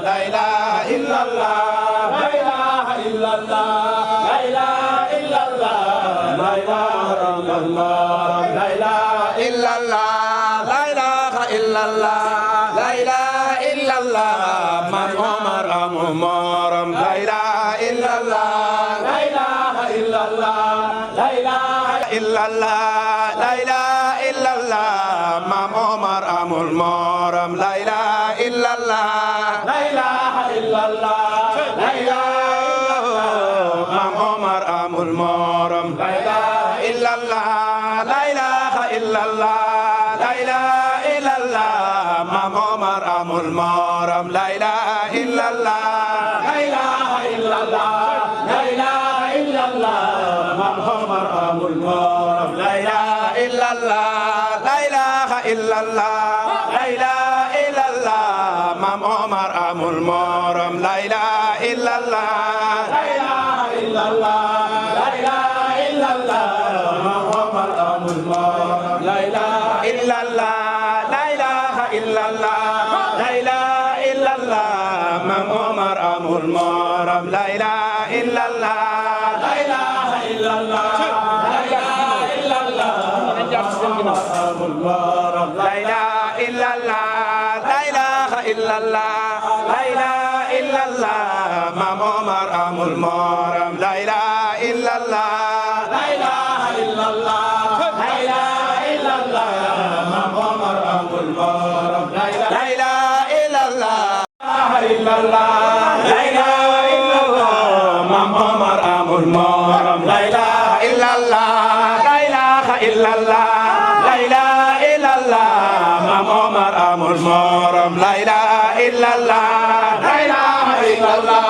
لا إله إلا الله لا إله إلا الله لا إله إلا الله لا إله إلا الله لا إله إلا الله لا إله إلا الله من عمر أمورم لا إله إلا الله لا إله إلا الله لا إله إلا الله لا إله إلا الله من عمر أمورم لا إله إلا الله لا إله إلا الله لا إله من عمر أمورم لا إله إلا الله لا إله إلا الله لا إله إلا الله من عمر أمورم لا إله إلا الله لا إله إلا الله لا إله إلا الله من عمر أمورم لا إله إلا الله لا إله إلا الله لا إله إلا الله من عمر أمورم لا إله إلا الله لا إله إلا الله لا إله إلا الله من عمر أمورم لا إله إلا الله لا إله إلا الله لا إله إلا الله من عمر أمورم لا إله إلا الله لا إله إلا الله لا إله إلا الله لا إله إلا الله لا إله إلا الله لا إله إلا الله ما عمر أمورم لا إله إلا الله لا إله إلا الله لا إله إلا الله ما عمر أمورم لا إله إلا الله إلا الله لا إله إلا الله ما عمر أمورم لا إله إلا الله لا إله إلا الله لا إله إلا الله ما عمر أمورم لا إله إلا الله لا إله إلا الله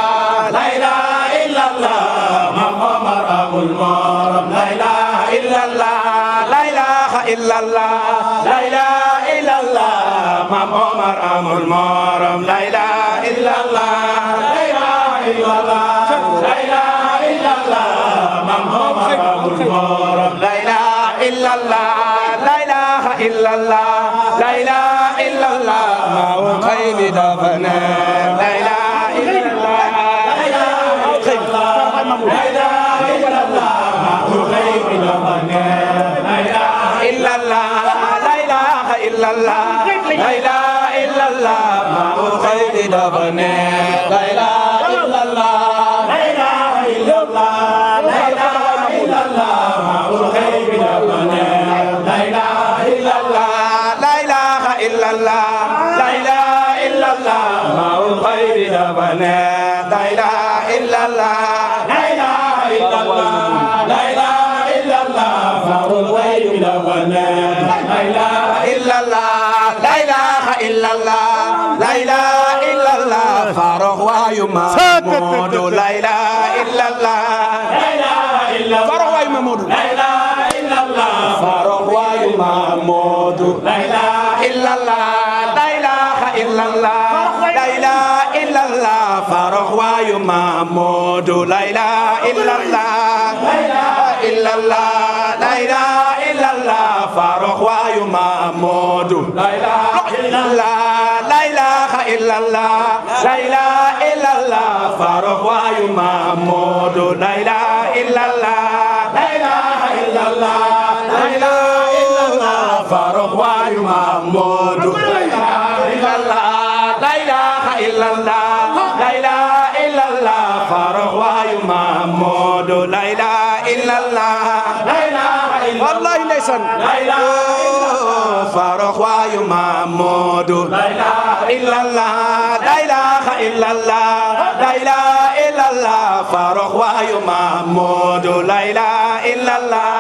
لا إله إلا الله ما عمر أمورم لا إله إلا الله لا إله إلا الله لا إله إلا الله ما عمر أمورم لا إله إلا الله لا إله إلا الله لا إله إلا الله ما عمر أمورم لا إله إلا الله لا إله إلا الله لا إله إلا الله ما هو خير دفنا لا إله إلا الله لا إله إلا الله لا إله إلا الله ما هو خير دفنا لا إله إلا الله لا إله إلا الله لا إله إلا الله ما هو خير دفنا لا إله إلا الله لا إله إلا الله لا إله إلا الله ما هو خير دفنا لا إله إلا الله لا إله إلا الله لا إله إلا الله ما هو خير دفنا لا إله إلا الله لا إله إلا الله لا إله إلا الله ما هو خير دفنا لا إله إلا الله لا إله إلا الله لا إله إلا الله فاروق ويما مودو لا إله إلا الله لا إله إلا الله فاروق ويما مودو لا إله إلا الله فاروق ويما مودو لا إله إلا الله لا إله إلا الله لا إله إلا الله فاروق ويما مودو لا إله إلا الله لا إله إلا الله لا إله إلا الله فاروق ويما مودو لا إله إلا الله لا إله إلا الله لا إله إلا الله فاروق ويما مودو لا إله إلا الله لا إله إلا الله لا إله إلا الله فاروق ويما مودو لا إله إلا الله لا إله إلا الله لا إله إلا الله فاروق ويما مودو لا إله إلا الله لا إله إلا والله ليس لا إله إلا الله فاروق ويما مودو لا إله إلا الله لا إله إلا الله لا إله إلا الله فاروق ويما مودو لا إله إلا الله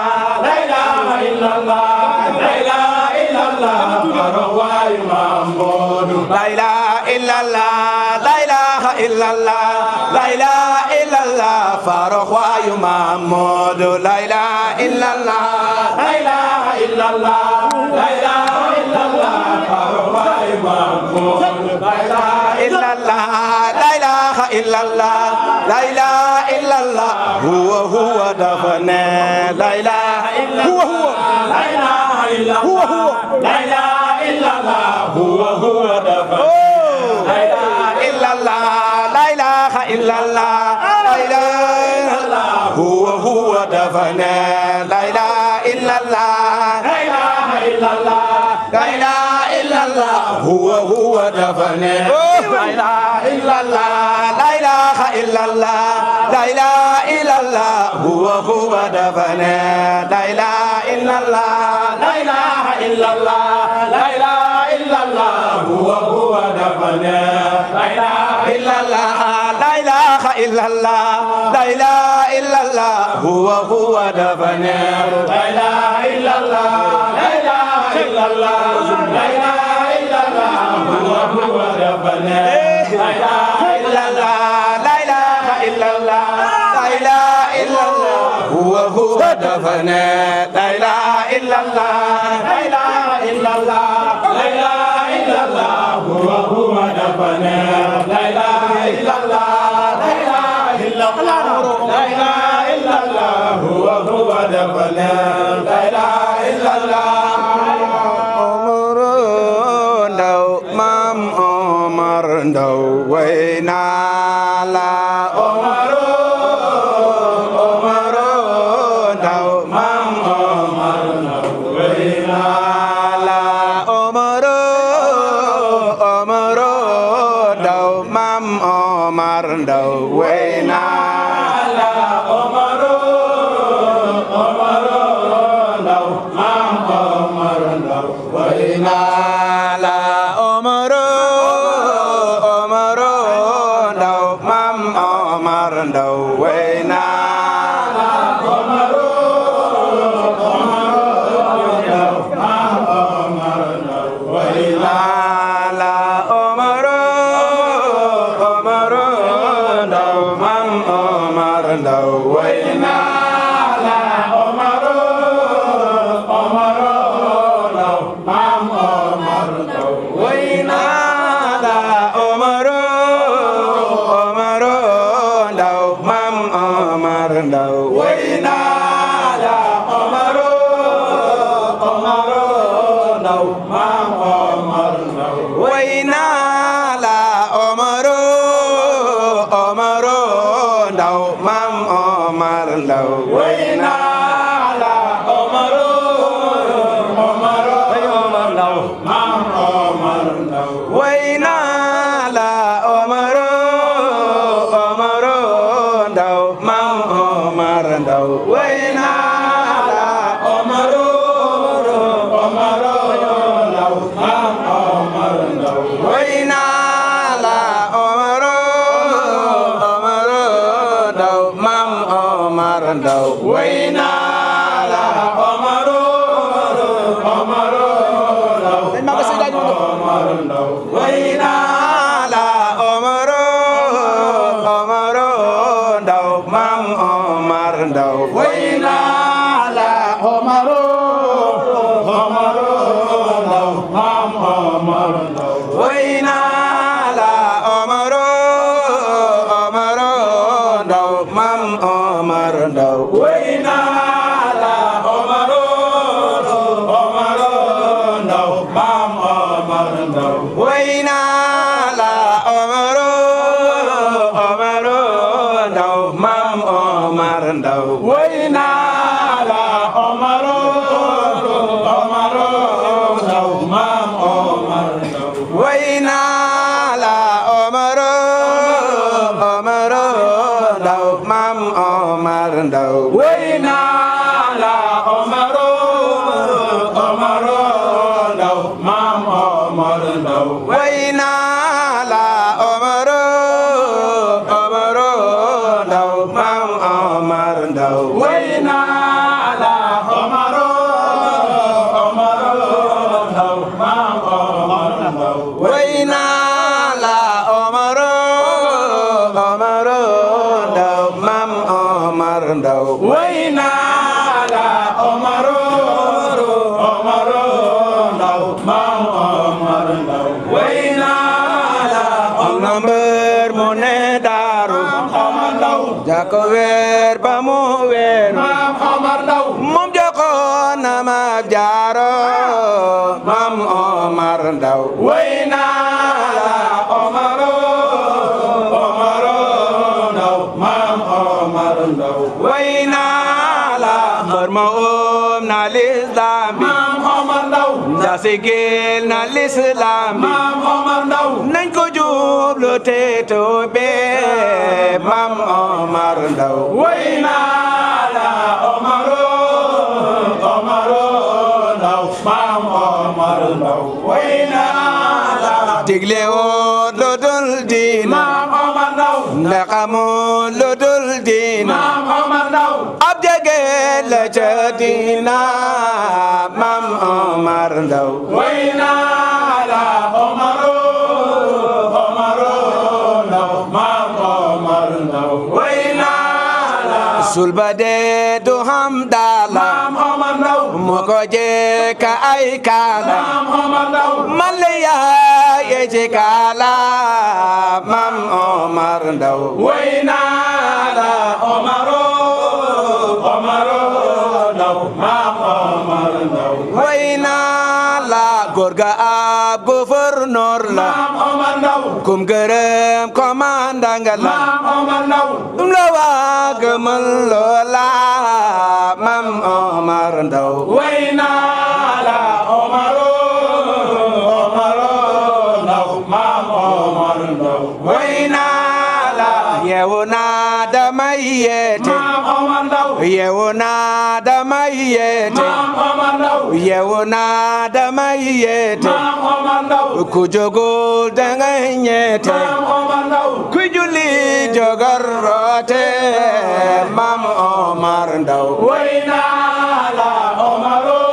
لا إله إلا الله لا إله إلا الله فاروق ويما مودو لا إله إلا الله لا إله إلا الله لا إله إلا الله فاروق ويما مودو لا إله إلا الله لا إله إلا الله لا إله إلا الله فاروق ويما مودو لا إله إلا الله لا إله إلا الله لا إله إلا الله هو دفنا لا إله إلا الله لا إله إلا الله لا إله إلا الله هو دفنا لا إله إلا الله دفنا لا إله إلا الله لا إله إلا الله لا إله إلا الله هو دفنا لا إله إلا الله لا إله إلا الله لا إله إلا الله هو دفنا لا إله إلا الله لا إله إلا الله لا إله إلا الله هو دفنا لا إله إلا الله لا إله إلا الله لا إله إلا الله هو دفنا لا إله إلا الله لا إله إلا الله لا إله إلا الله هو دفنا لا إله إلا الله لا إله إلا الله لا إله إلا الله هو دفنا لا إله إلا الله لا إله إلا الله لا إله إلا الله هو دفنا لا إله إلا الله لا إله إلا الله لا إله إلا الله هو دفنا لا إله إلا الله عمر ndaw maam Omar ndaw way naa la Omar ndaw maam Omar ndaw way naa la Omar ndaw maam Omar ndaw way naa la Omar ndaw maam Omar ndaw way naa la Omar ndaw maam Omar ndaw way naa la Omar ndaw maam Omar ndaw way naa la Omar ndaw maam Omar ndaw way naa la Omar ndaw maam Omar ndaw way naa la Omar ndaw maam Omar ndaw way naa la Omar ndaw maam Omar ndaw way naa la Omar ndaw maam Omar ndaw way naa la Omar ndaw maam Omar ndaw way naa la Omar ndaw maam Omar ndaw way naa la Omar ndaw maam Omar ndaw way naa la Omar ndaw maam Omar ndaw way naa la Omar ndaw way naa la Omar ndaw maam Omar ndaw way naa la Omar ndaw maam Omar ndaw way naa la Omar ndaw maam Omar ndaw way naa la Omar ndaw maam Omar ndaw way naa la Omar ndaw maam Omar ndaw way naa la Omar ndaw maam Omar ndaw way naa la Omar ndaw maam Omar ndaw way naa la Omar ndaw maam Omar ndaw way naa la Omar ndaw maam Omar ndaw way naa la Omar ndaw maam Omar ndaw way naa la Omar ndaw maam Omar ndaw way naa la Omar ndaw maam Omar ndaw way naa la Omar mbër mu ne daaru Omar ndaw jako weer ba mu weer maam Omar ndaw moom jokoon na ma jaaro maam Omar ndaw way naa la Omar ndaw maam Omar ndaw way naa la na l'islam bi Maam Omar Ndaw jasigil na l'islam bi Maam Omar Ndaw nañ ko jublu te toobe Maam Omar Ndaw way naa la Omaro Ndaw Maam Omar Ndaw way naa la digle woon lu dul diina Maam Omar Ndaw ndax amul lu dul diina Maam Omar Ndaw ab jege la ca diina Maam Omar Ndaw way naa la Omaro Ndaw Maam Omar Ndaw way naa la sulba de du xam daala Maam Omar Ndaw mu ko jekka ay kaala Maam Omar Ndaw man la yaaye ci kaala Maam Omar Ndaw way naa la Omaro Ndaw Maam Omar Ndaw way naa la góor ga ab gouverneur la Maam Omar Ndaw kum gërëm commandant nga la Maam Omar Ndaw la waa gëmal loola Maam Omar Ndaw way naa la Omaro Ndaw Maam Omar Ndaw way naa la yeewu naa damay yeete Maam Omar Ndaw yeewu naa damay yeete Maam Omar Ndaw yeewu naa damay yeete Maam Omar Ndaw ku jógul dangay ñeete Maam Omar Ndaw ku julli jógar roote Maam Omar Ndaw way naa la Omaro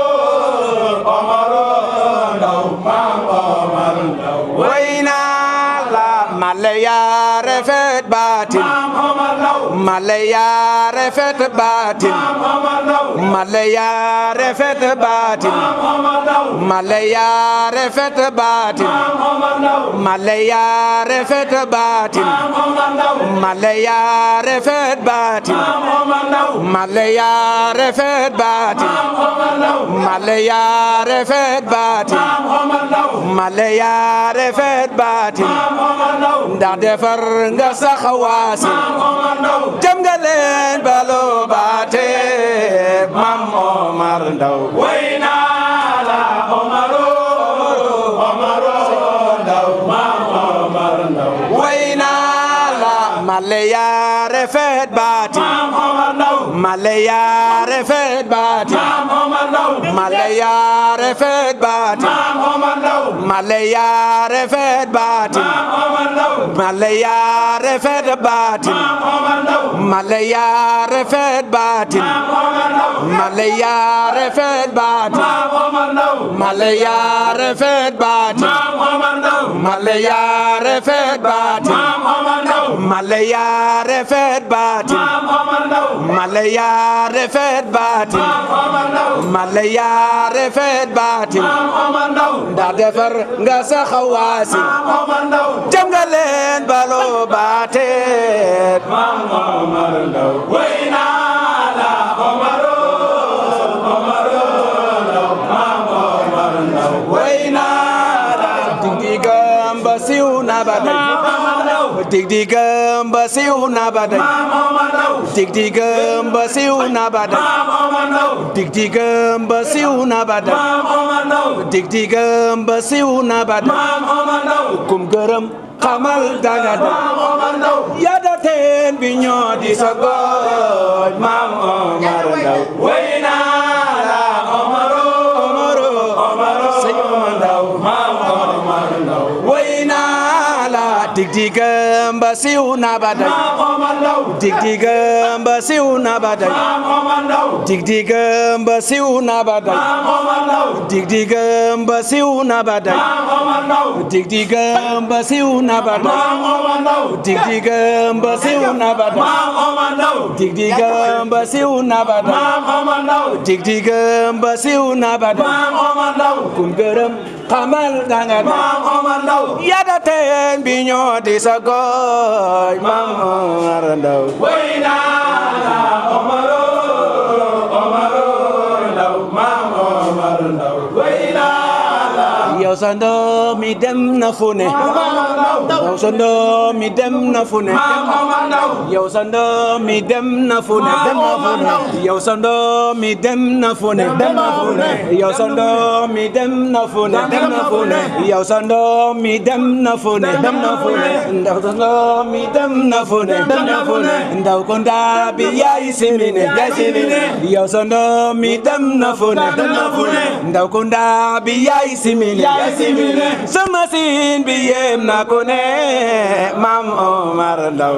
Ndaw Maam Omar Ndaw way naa la male yaa rafet baatin Maam Omar Ndaw male yaa rafet baatin Maam Omar Ndaw male yaa rafet baatin Maam Omar Ndaw male yaa rafet baatin Maam Omar Ndaw male yaa rafet baatin Maam Omar Ndaw male yaa rafet baatin Maam Omar Ndaw male yaa rafet baatin Maam Omar Ndaw male yaa rafet baatin Maam Omar Ndaw male yaa rafet baatin Maam Omar Ndaw ndax defar nga sax waasi Maam Omar Ndaw jëm nga leen baloo baate Maam Omar Ndaw way naa la Omaro Ndaw Maam Omar Ndaw way naa la male yaa rafet baatin Maam Omar Ndaw male yaa rafet baatin Maam Omar Ndaw male yaa rafet baatin Maam Omar Ndaw male yaa rafet baatin Maam Omar Ndaw male yaa rafet baatin Maam Omar Ndaw male yaa rafet baatin Maam Omar Ndaw male yaa rafet baatin Maam Omar Ndaw male yaa rafet baatin Maam Omar Ndaw male yaa rafet baatin Maam Omar Ndaw male yaa rafet baatin Maam Omar Ndaw male yaa rafet baatin Maam Omar Ndaw male yaa rafet baatin Maam Omar Ndaw ndax defar nga sax waasi Maam Omar Ndaw jëm nga leen baloo baate Maam Omar Ndaw way naa la Omaro Ndaw Maam Omar Ndaw way naa la dig-digam ba siw na ba day Maam Omar Ndaw dig-digam ba siw na ba day Maam Omar Ndaw dig-digam ba siw na ba day Maam Omar Ndaw dig-digam ba siw na ba day Maam Omar Ndaw dig-digam ba siw na ba day Maam Omar Ndaw kum gërëm xamal danga day Maam Omar Ndaw yada teen bi ñoo di sa gooj Maam Omar Ndaw way naa la Omaro sëñ Omar Ndaw Maam Omar Ndaw way naa la dig-digam ba siw na ba day Maam Omar Ndaw dig-digam ba siw na ba day Maam Omar Ndaw dig-digam ba siw na ba day Maam Omar Ndaw dig-digam ba siw na ba day Maam Omar Ndaw dig-digam ba siw na ba day Maam Omar Ndaw dig-digam ba siw na ba day Maam Omar Ndaw dig-digam ba siw na ba day Maam Omar Ndaw dig-digam ba siw na ba day Maam Omar Ndaw kum gërëm xamal danga day Maam Omar Ndaw yada teen bi ñoo di sa gooy Maam Omar Ndaw way naa la Omaro Ndaw Maam Omar Ndaw way naa la yow sa ndoom mi dem na fu ne yow sa ndoom mi dem na fu ne yow sa ndoom mi dem na fu ne yow sa ndoom mi dem na fu ne yow sa ndoom mi dem na fu ne yow sa ndoom mi dem na fu ne ndaw sa ndoom mi dem na fu ne ndaw ko ndaa bi yaay simine yow sa ndoom mi dem na fu ne ndaw ko ndaa bi yaay simine sama sin bi yem na ko ne Maam Omar Ndaw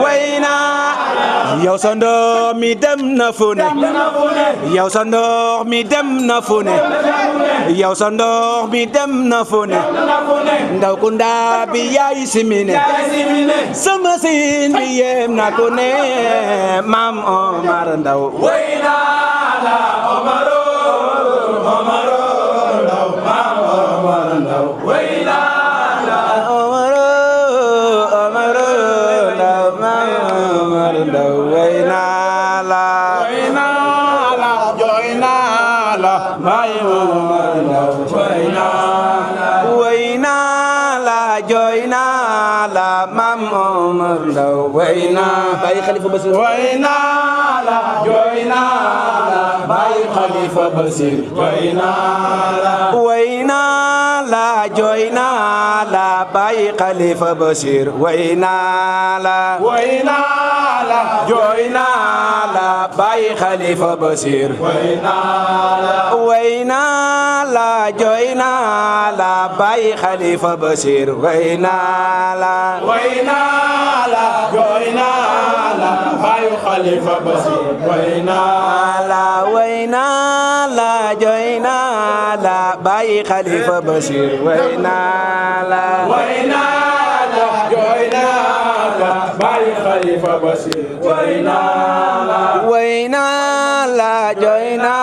wayna yow sa ndoom mi dem na fu ne yow sa ndoom mi dem na fu ne yow sa ndoom mi dem na fu ne ndaw ku ndaa bi yaay simine sama sin bi yem na ko ne Maam Omar Ndaw wayna la Omaro Ndaw Maam Omar Ndaw wayna la Omaro Ndaw Maam Omar Ndaw wayna la joyna la Maam Omar Ndaw wayna la joyna la Maam Omar Ndaw wayna Baye Khalifa Bassir wayna la joyna la Baye Khalifa Bassir wayna la joyna la Baye Khalifa Bassir wayna la joyna la Baye Khalifa Bassir wayna la joyna la Baye Khalifa Bassir wayna la joyna la Baye Khalifa Bassir wayna la joyna la Baye Khalifa Bassir wayna la joyna la Baye Khalifa Bassir wayna la joyna la Baye Khalifa Bassir wayna la joyna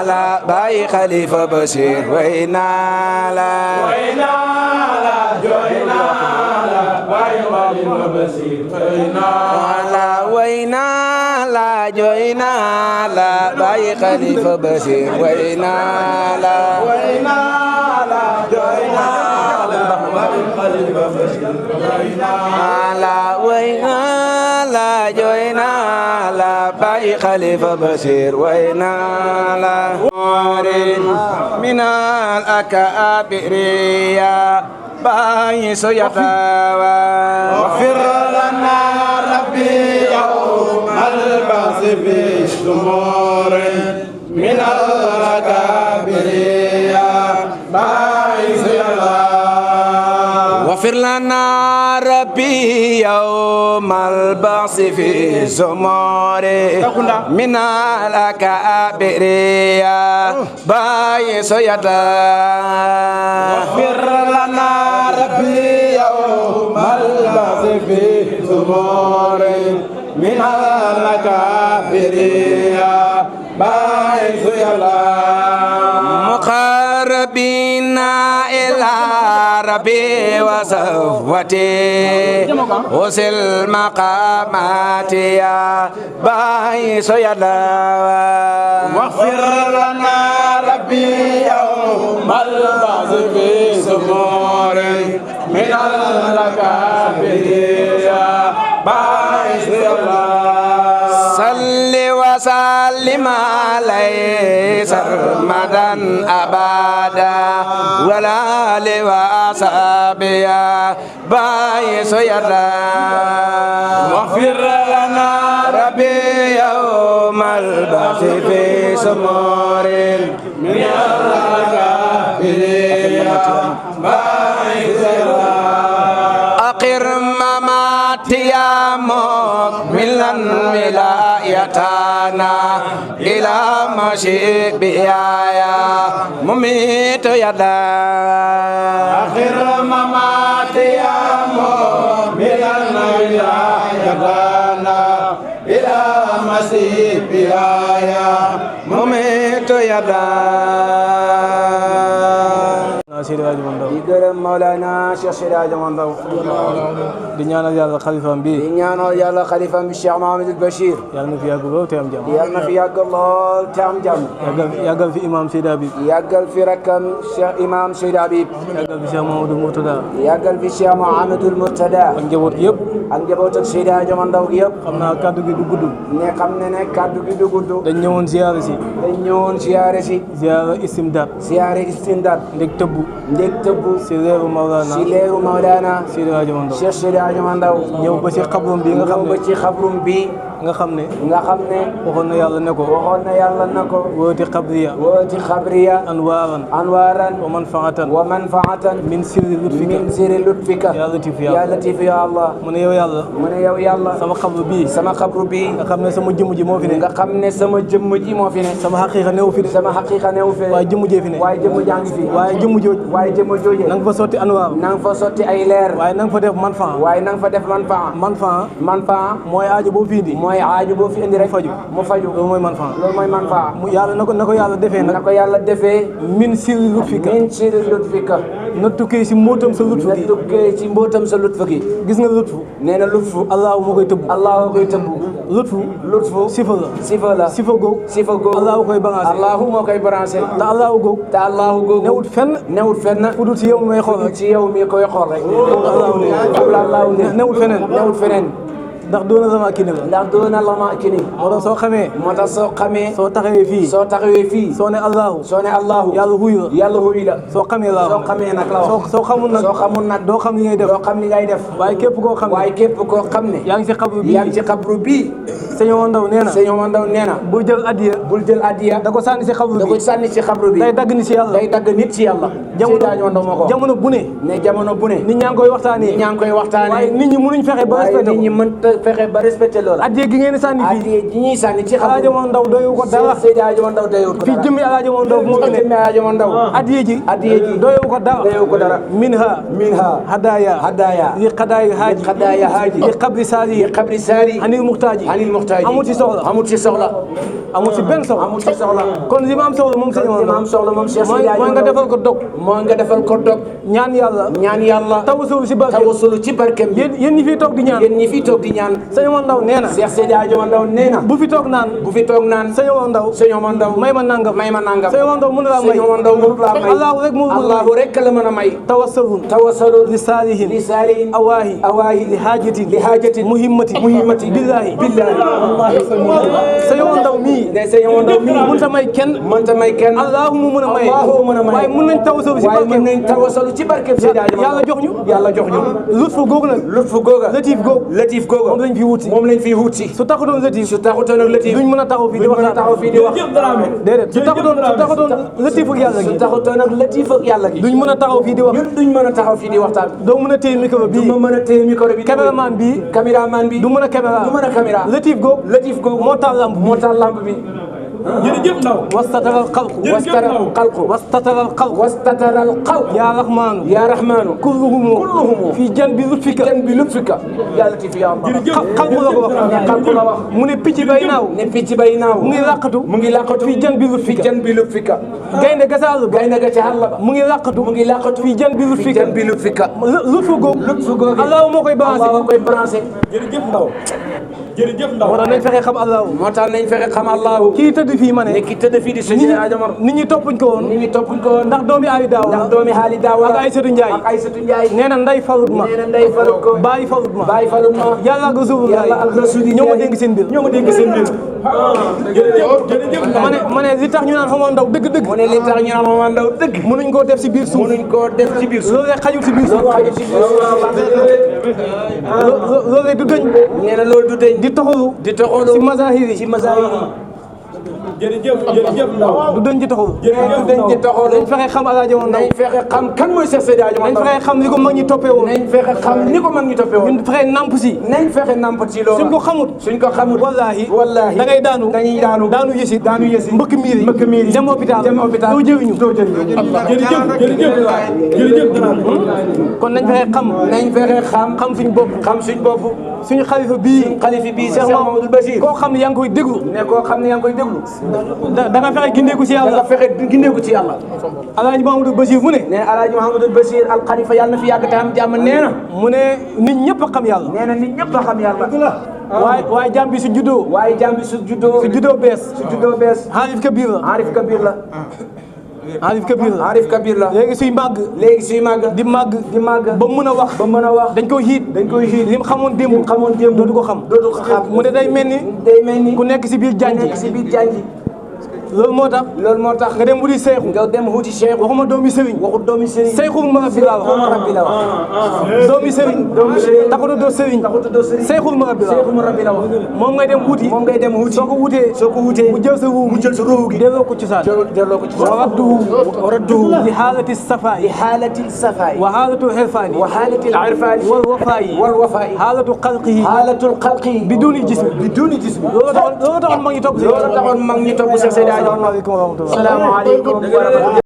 la Baye Khalifa Bassir wayna la joyna la Baye Khalifa Bassir wayna la joyna la Baye Khalifa Bassir wayna la joyna la Baye Khalifa Bassir wayna la min al-akabir ya Baye Soyatawa waghfir lana rabbi yawmal ba'thi fi sumur min al-akabir ya Baye Soyatawa waghfir lana rabbi yawmal ba'thi fi sumur min al-akabir ya Baye Soyatawa waghfir lana rabbi yawmal ba'thi fi sumur min al-akabir ya Baye Soyatawa muqarrabina ila rabbi wa safwati usil maqamati ya Baye Soyatawa waghfir lana rabbi yawmal ba'thi fi sumur min al-akabir ya Baye Soyatawa salli wa sallim alayhi sarmadan abada wala li wa ashabiya Baye Soyatawa waghfir lana rabbi yawmal ba'thi fi sumur min al-akabir ya Baye Soyatawa aqir mamati ya mukmilan wilayatana ila mashibiya ya mumitu yada akhir mamati ya mukmilan wilayatana ila mashibiya ya mumitu yada gërëm Mawlana Cheikh Seydi Hadji Omar Ndaw di ñaanal yàlla xalifaam bi di ñaanal yàlla xalifaam bi Cheikh Mahamadul Bachir yàlla na fi yàgg lool te am jàmm yàlla na fi yàgg lool te am jàmm yàggal fi imam Seydi Habib yàggal fi rakkam Cheikh Imam Seydi Habib yàggal fi Cheikh Mahamadou Mourtada yàggal fi Cheikh Mahamadul Mourtada ak njaboot yëpp ak njaboot ak Seydi Hadji Omar Ndaw gi yëpp xam naa kaddu gi du gudd ne xam ne kaddu gi du gudd dañ ñëwoon ziyaare si ziyaare istimdaad ziyaare istimdaad ndég tëbbu si leeru Mawlana Seydi Hadji Omar Ndaw Cheikh Seydi Hadji Omar Ndaw ñëw ba ci xabrum bi nga xam ne waxoon na yàlla ne ko wooti xabriya anwaaran wa manfaatan min sirri lutfika ya latif ya Allah mu ne yow yàlla sama xabru bii nga xam ne sama jëmm ji moo fi ne sama xaqiiqa newu fi waaye jëmm jee fi ne waaye jëmm jooju na nga fa sotti anwaar ay leer waaye na nga fa def manfaa mooy aajo boo fi indi rek mu faju loolu mooy manfaa yàlla na ko yàlla defee min sirri lutfika na tukkee si mbootam sa lutfu gi gis nga lutfu nee na lutfu allahu moo koy tëbb lutfu sifa la sifa góog allahu moo koy branché te allahu góog newut fenn fu dul ci yow mi koy xool rek newut feneen ndax doona la ma kini moo tax soo xamee soo taxawee fii soo ne allahu yàlla huyu la soo xamee nag la wax soo xamul nag doo xam li ngay def waaye képp koo xam ne yaa ngi ci xabru bii Sëñ Omar Ndaw nee na bul jël addiya da ko sànni ci xabru bi day dagg nit ci yàlla jamono bu ne nit ñaa ngi koy waxtaanee waaye nit ñi mënuñ fexe ba respecté loola addiya gi ngeen sànni fii addiya gi ñuy sànni ci Alaaji Omar Ndaw doyu ko dara Seydi Hadji Omar Ndaw doyu ko dara fii jëmmi Alaaji Omar Ndaw moo fi ne addiya ji doyu ko dara minha hadaya li qadaay haaji li qabri saari anil muxtaaji amul ci soxla amul ci benn soxla kon li ma am soxla moom Sëñ Omar Ndaw mooy nga defal ko dog ñaan yàlla tawassul ci barkeem yéen ñi fii toog di ñaan Sëñ Omar Ndaw nee na Cheikh Seydi Hadji Omar Ndaw nee na bu fi toog naan Sëñ Omar Ndaw may ma nangam Sëñ Omar Ndaw mënu laa may Allahu rek la mën a may tawassalun li saalihin awaahi li haajatin muhimmati billahi Sëñ Omar Ndaw mii mënta may kenn Allahu mu mën a may waaye mën nañ tawassalu ci barkeem Seydi Hadji Omar Ndaw yàlla jox ñu lutfu googu latif googu moom lañ fi wuti su taxutoon latif duñ mën a taxaw fii di wax déedéet su taxutoon latif ak yàlla gi duñ mën a taxaw fii di waxtaan doo mën a téye micro bi caméraman bi du mën a caméra latif googu moo taal lamp bi jërëjëf Ndaw wastataral xalqu yaa rahmaanu kulluhum fi janbi lutfika yaa latif ya Allah xalqu la wax mu ne picc bay naaw mu ngi laqatu fi janbi lutfika gaynde ga ca àll ba mu ngi laqatu fi janbi lutfika lutfu googu Allah moo koy branché jërëjëf Ndaw moo tax nañ fexe xam Allahu kii tëdd fii ma ne ki tëdd fii di Seydi Hadji Omar nit ñi toppuñ ko woon ndax doomi Ali Daawa ak Aysatu Njaay nee na nday falut ma bàyyi falut ma yàlla ak Rasul ñoo ma dénk seen mbir jërëjëf ma ne li tax ñu naan Omar Ndaw dëgg mënuñ koo def si biir suuf loolu rek xajul si biir suuf loolu rek du dëñ nee na loolu du tey di toxalu si mazahir yi jërëjëf Ndaw du dëñ ci toxalu nañ fexe xam Alaaji Omar Ndaw nañ fexe xam kan mooy Cheikh Seydi Hadji Omar Ndaw nañ fexe xam li ko mag ñi toppee woon nañ fexe xam ni ko mag ñi toppee woon ñu fexe namp si loolu suñ ko xamut wallahi da ngay daanu yësit mbëkk miir yi dem hôpital doo jëriñu jërëjëf kon nañ fexe xam suñ bopp suñu xalifa bii Cheikh Mamadou Bachir koo xam ne yaa ngi koy déglu ne koo xam ne yaa ngi koy déglu da nga fexe gindeeku ci yàlla da nga fexe gindeeku ci yàlla Alaaji Mamadou Bachir mu ne Alaaji Mamadou Bachir al Khalifa yàlla na fi yàgg te am jàmm nee na mu ne nit ñëpp a xam yàlla nee na nit ñëpp a xam yàlla waaye jàmm bi su juddoo su juddoo bees Arif Kabir la Arif Kabir la Arif Kabir la léegi suy màgg di màgg ba mën a wax dañ koy xiit li mu xamoon démb dootu ko xam mu ne day mel ni ku nekk si biir janji loolu moo tax nga dem wuti seexu waxuma doomi sëriñ seexul murabbi laa wax doomi sëriñ taxutu doo sëriñ seexul murabbi la wax moom ngay dem wuti soo ko wutee mu jël sa ruuhu gi delloo ko cosaan waradduhu li xaalati safaayi wa xaalatu xirfaani wal wafaayi xaalatu xalqihi biduni jismi loolu taxoon mag ñi topp Cheikh Seydi Hadji. Asalaamaaleykum wa rahmatulah. Asalaamaaleykum.